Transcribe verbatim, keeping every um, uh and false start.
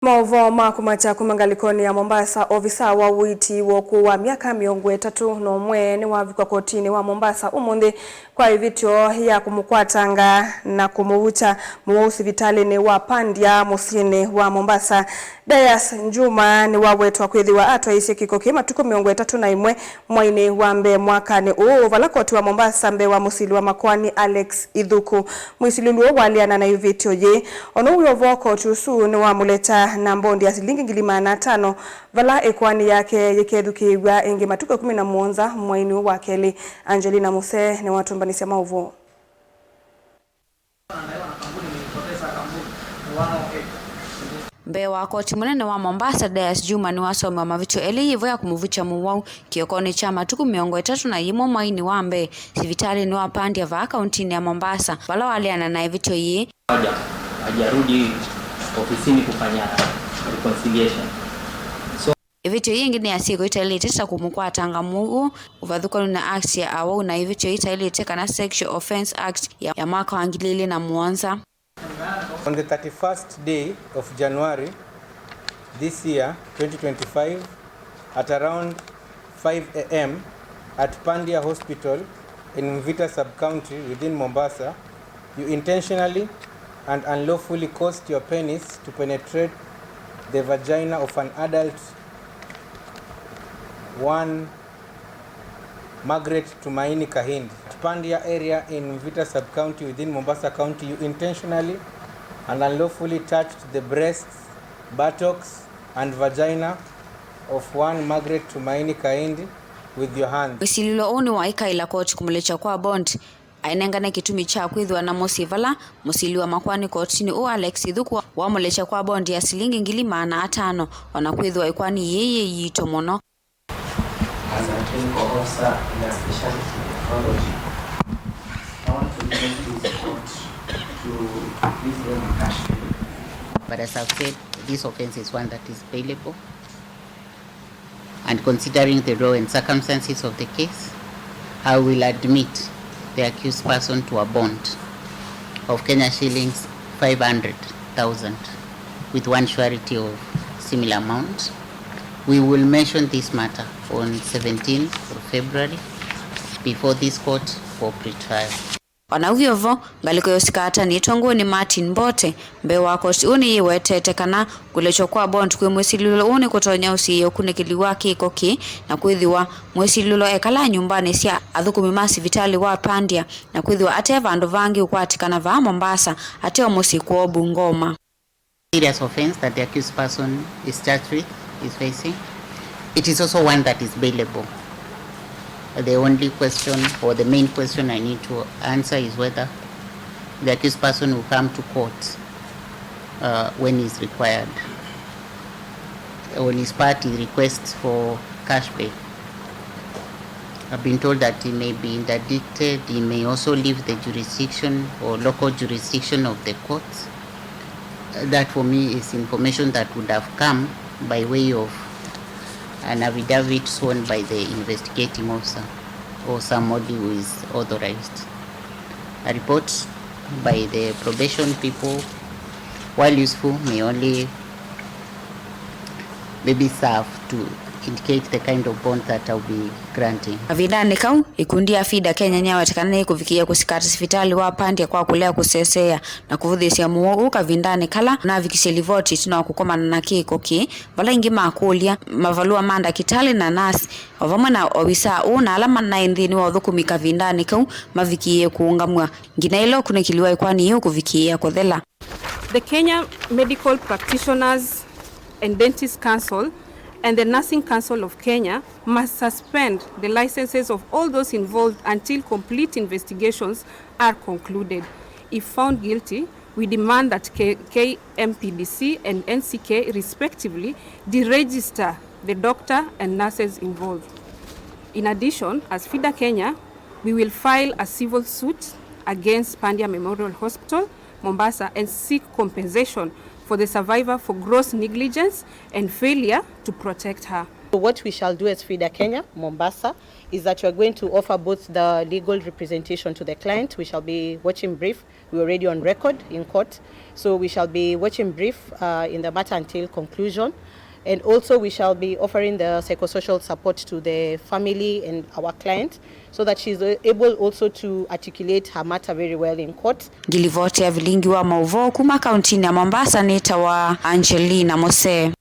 Maũvoo ma kũmakya kuma ngalĩkonĩ ya Mombasa. Ovisa wa ũiiti wa ũkũũ wa myaka mĩongo ĩtatũ na ũmwe nĩwavikwa kotinĩ wa Mombasa ũmũnthĩ kwa ĩvĩtyo ya kũmũkwatanga na kũmũvukya mũwau sivitalĩnĩ wa Pandya mũsyĩnĩ wa Mombasa. Dias Juma nĩwawetwa kwĩthĩwa atwaisye kĩko kĩĩ matukũ mĩongo ĩtatũ na ĩmwe mwainĩ wa mbee mwakanĩ ũũ, vala koti wa Mombasa mbee wa mũsili wa makoani Alex Ithuku. Mwĩsilĩlu ũũ waleana na ĩvĩtyo yĩĩ. Ona wĩ o vo, koti ũsu nĩwamũleta na mbondi ya silingi ngili maana atano, vala ĩkoani yake yĩkethukĩĩw'a ĩngĩ matukũ ĩkũmi na mũonza mwainĩ ũũ wa kelĩ. Angelina Muse nĩwatũmbanĩsya maũvoo. Mbee wa koti mũnene wa Mombasa, Dias Juma nĩwasomewa mavĩtyo elĩ, yĩvo ya kũmũvukya mũwau kĩokonĩ kya matukũ mĩongo ĩtatũ na yĩmwe mwainĩ wa mbee sivitalĩnĩ wa Pandya vaa kauntinĩ ya Mombasa, vala waleana na ĩvĩtyo yĩĩ. Haja-, hajarudi ofisini kufanya reconciliation. So, ĩvĩtyo yĩĩ ĩngĩ nĩ ya syĩko itaĩlĩte ta kũmũkwatanga mũwau ũvathũkanu na Act ya awau na ĩvĩtyo itaĩlĩte kana Sexual Offence Act ya, ya mwaka wa ngili ilĩ na mũonza. On the thirty-first day of January this year, twenty twenty-five, at around five a m at Pandya Hospital in Mvita Sub-County within Mombasa, you intentionally and unlawfully caused your penis to penetrate the vagina of an adult, one Margaret Tumaini Kahindi. At Pandya area in Mvita Sub-County within Mombasa County, you intentionally and unlawfully touched the breasts, buttocks, and vagina of one Margaret Tumaini Kahindi with your hands. Mwĩsilĩlo ũũ nĩwaĩkaĩla koti kũmũlekya kwa bond. Ainengane kĩtumi kya kwĩthĩwa na mũsyĩ vala mũsili wa makoani kotinĩ ũũ Alex Ithuku wamũlekya kwa bond ya silingi ngili maana atano, ona kwĩthĩwa ĩkoani yĩĩ yĩ yitũ mũno. As a clinical officer in a specialty nephrology, I want to request this court to please run a cash bail. But as I've said, this offense is one that is bailable. And considering the role and circumstances of the case, I will admit the accused person to a bond of Kenya shillings five hundred thousand with one surety of similar amount. We will mention this matter on seventeenth of February before this court for pretrial. Ona wĩ o vo, ngalĩko ya ũsika atanĩtwe ngũĩ nĩ Martin Mbote mbee wa koti ũũ nĩyĩwetete kana kũlekywa kwa bond kwĩ mwĩsilĩlo ũũ nĩkũtonya ũsiĩĩa ũkunĩkĩli wa kĩko kĩĩ, na kwĩthĩwa mwĩsilĩlo ekala nyũmbanĩ sya athũkũmi ma sivitalĩ wa Pandya, na kwĩthĩwa ate vandũ vangĩ ũkwatĩkana vaa Mombasa, ate o mũsyĩ kwoo Bungoma. Serious offense that the accused person is charged with, is facing. It is also one that is bailable. The only question or the main question I need to answer is whether the accused person will come to court, uh, when is required. On his part, he requests for cash bail. I've been told that he may be interdicted, he may also leave the jurisdiction or local jurisdiction of the courts. That for me is information that would have come by way of an affidavit sworn by the investigating officer or somebody who is authorized. A report by the probation people, while useful, may only maybe serve to indicate the kind of bond that I'll be granting. Kavindanĩ kau, ĩkundi ya FIDA Kenya nĩyaweteka nĩkũvikĩĩa kũsikata sivitalĩ wa Pandya kwa kũlea kũseseea na kũvũthĩĩsya mũwau ũũ kavindanĩ kala ũnavikisye livoti ĩtina wa kũkomana na kĩko kĩĩ, vala aingĩ makũlya mavalũa ma ndakĩtalĩ na nasi, o vamwe na ovisaa ũũ na ala manaĩ nthĩnĩ wa ũthũkũmi kavindanĩ kau mavikĩĩe kũũngamw'a nginya ĩla ũkunĩkĩli wa ĩkoani yĩĩ ũkũvikĩĩa kũthela. The Kenya Medical Practitioners and Dentists Council and the Nursing Council of Kenya must suspend the licenses of all those involved until complete investigations are concluded. If found guilty, we demand that K-, K M P D C and N C K respectively deregister the doctor and nurses involved. In addition, as FIDA Kenya, we will file a civil suit against Pandya Memorial Hospital, Mombasa, and seek compensation for the survivor for gross negligence and failure to protect her. So what we shall do as FIDA Kenya, Mombasa, is that we are going to offer both the legal representation to the client. We shall be watching brief. We're already on record in court. So we shall be watching brief uh, in the matter until conclusion. And also we shall be offering the psychosocial support to the family and our client so that she's uh, able also to articulate her matter very well in court. Ngilivoti ya vilingi wa mauvoo kuma kauntinĩ ya Mombasa nĩtawa Angelina Mose.